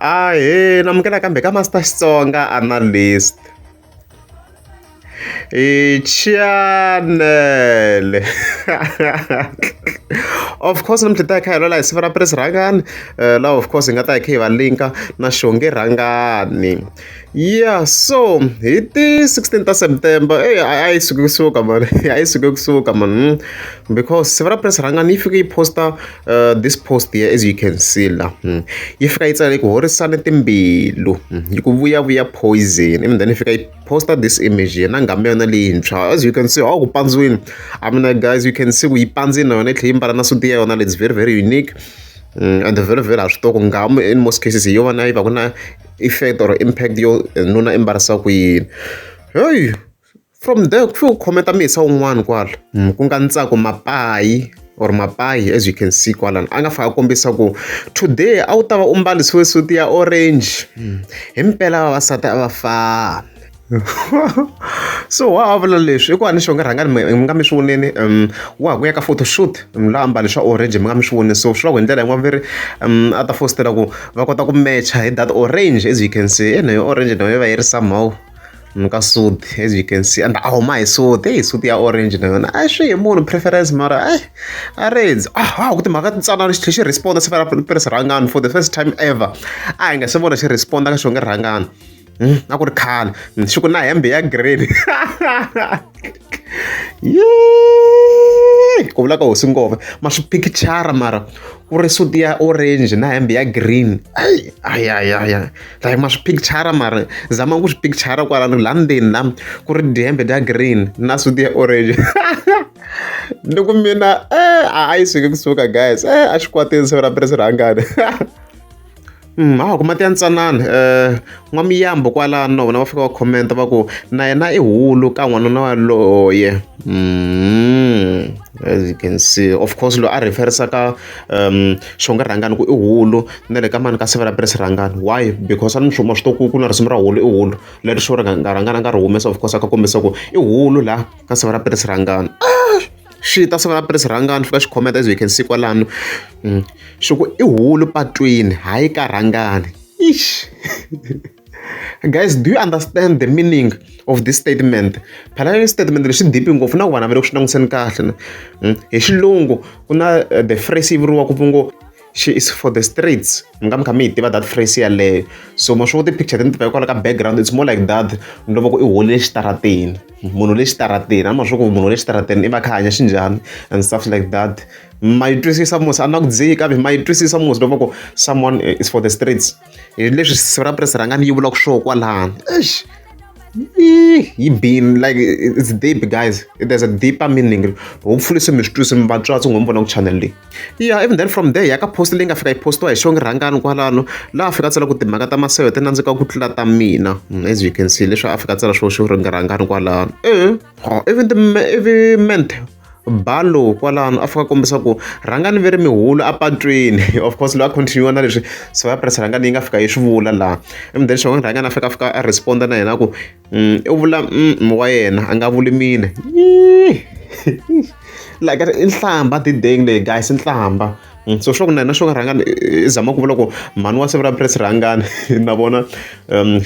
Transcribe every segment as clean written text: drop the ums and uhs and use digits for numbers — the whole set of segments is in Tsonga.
Ahee namukela kambe ka Master Xitsonga Analyst hi channel of course namuntlha hi ta hi kha hi lwela hi siva ra Prince Rhangani laha of course hi nga ta hi kha hi va link-a na Xongi Rhangani ya so hi ti 16 ta September eyi a yi suke kusuka mani a yi suke kusuka mani because siva ra Prince Rhangani yi fike yi post-a this post here as you can see la yi fika yi tsale ku horisani timbilu yi ku vuyavuya poison ivi then yi fika yi posta this image here na nghamu ya yona leyintshwa as you can see hawu ku pandziwini I mean like, guys you can see ku yi pandzini na yona yi tlhela yi mbala na suti ya yona it's very very unique and very very ha swi tiva ku nghamu in most cases hi yona yi va ku na effect or impact yo nuna i mbarisa ku yini heyi From there ku fike ku khomenta muyisa wun'wana kwala ku nga Ntsako Mapayi or Mapayi as you can see kwalano a nga fika a kombisa ku today a wu ta va u mbarisiwe suti ya orange hi mpela vavasati a va fani so wa ha vula leswi i ku a ni xonge rhangani mi nga mi swi vonile wa ha ku ya ka photo shoot laha a mbale swa orange mi nga mi swi vonile so swi vula ku hi ndlela yin'wana ve ri a ta fositela ku va kota ku mecha hi that orange as you can see ene orange na yona yi va yi ri somehow ka suit as you can see and a huma hi suit hey suit ya orange na yona a swi hi munhu preference mara ai a rendzi ah ku timhaka tintsanana xi tlhela xi responda se fana Prince Rhangani for the first time ever a hi nga se vona xi responda ka xonge Rhangani a ku ri khale xi ku na hembe ya green ku vula ka hosi ngove ma swi pikichara mara ku ri suti ya orange na hembe ya green ayi ayayaya like ma swi pikichara mara zama ku swi pikichara kwalano laha ndzeni la ku ri dihembe ta green na suti ya orange ni ku mina a yi suki kusuka guys a xi kwatini siku ra Prince Rhangani hawa ku mati ya ntsanana n'wamiyambo kwalano na vona va fika va comment va ku na yena i hulu ka n'wanuna waloye as you can see of course loyi a referisa ka Xongi Rhangani ku i hulu na le ka mani ka Sivela Prince Rhangani why because a ni swi ma swi tiva ku ku na risimu ra hulu i hulu leri xo Rhangani a nga ri humesa of course a kha kombisa ku i hulu la ka Sivela Prince Rhangani xi ta Sivela Prince Rhangani fika xi comment as you can see kwalano xi ku i hulu patwini hayi ka Rhangani ixi guys do you understand the meaning of this statement phela statement lexi deep ngopfu na ku vanhu va le ku swi langutiseni kahle hi xilungu ku na the phrase yi vuriwaka ku ngo she is for the streets mi nga mi kha mi yi tiva that phrase yaleyo so ma swi vona ti-picture ti ni tiva kwala ka background it's more like that ni lova ku i hole xitarateni munhu le xitarateni a ma swi ku munhu le xitarateni i va kha hanya xinjhani and stuff like that ma yi twisisa mos a na ku dziki kambe ma yi twisisa mos loko ku someone is for the streets hi leswi siku ra Prince Rhangani yi vulaka swona kwalano eish yi bini like it's deep guys there's a deeper meaning hopefully se mi swi twisi mi vatswatsi ngo mi vona ku channel leyi yeah even then from there ya ka post leyi nga fika yi postiwa hi Xongi Rhangani kwalano laha a fika tsala ku timhaka ta maseve ti nandzika ku tlula ta mina as you can see leswi a fika tsala swo Xongi Rhangani kwalano even the ivi ment balo kwalano a fika kombisa ku rhangani ve ri mihulu apatwini of course loyi a continue na leswi so ya press rhangani yi nga fika yi swi vula laha and then xin'wana rhangani a fika a fika a responda na yena ku i vula wa yena a nga vuli mina like i nhlamba dideng leyi guys i nhlamba so swa ku na yena swo rhangani i zama ku vula ku mhani wa siku ra Prince Rhangani na vona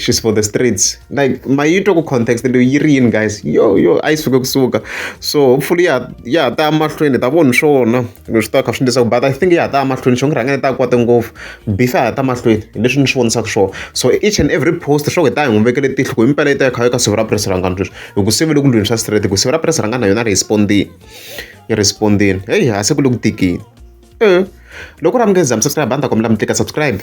she's for the streets like ma yi twa ku context leyi yi ri yini guys yo yo a yi suke kusuka so hopefully ya ya ha ta ya mahlweni ta vona swona leswi ta kha swi endlisa but I think ya ha ta ya mahlweni xo rhangani ta kwate ngopfu beef ya ha ta mahlweni hi leswi ni swi vonisaka swona so each and every post swa ku hi ta hi n'wi vekele tihlo ku himpela yi ta yi kha yi ka siku ra Prince Rhangani sweswi hi ku sivele ku lweni swa straight ku siku ra Prince Rhangani na yona respondini yi respondini heyi ha se ku le ku tikeni loko ri amukeza mi subscribe a ni ta kombela mi tlika subscribe.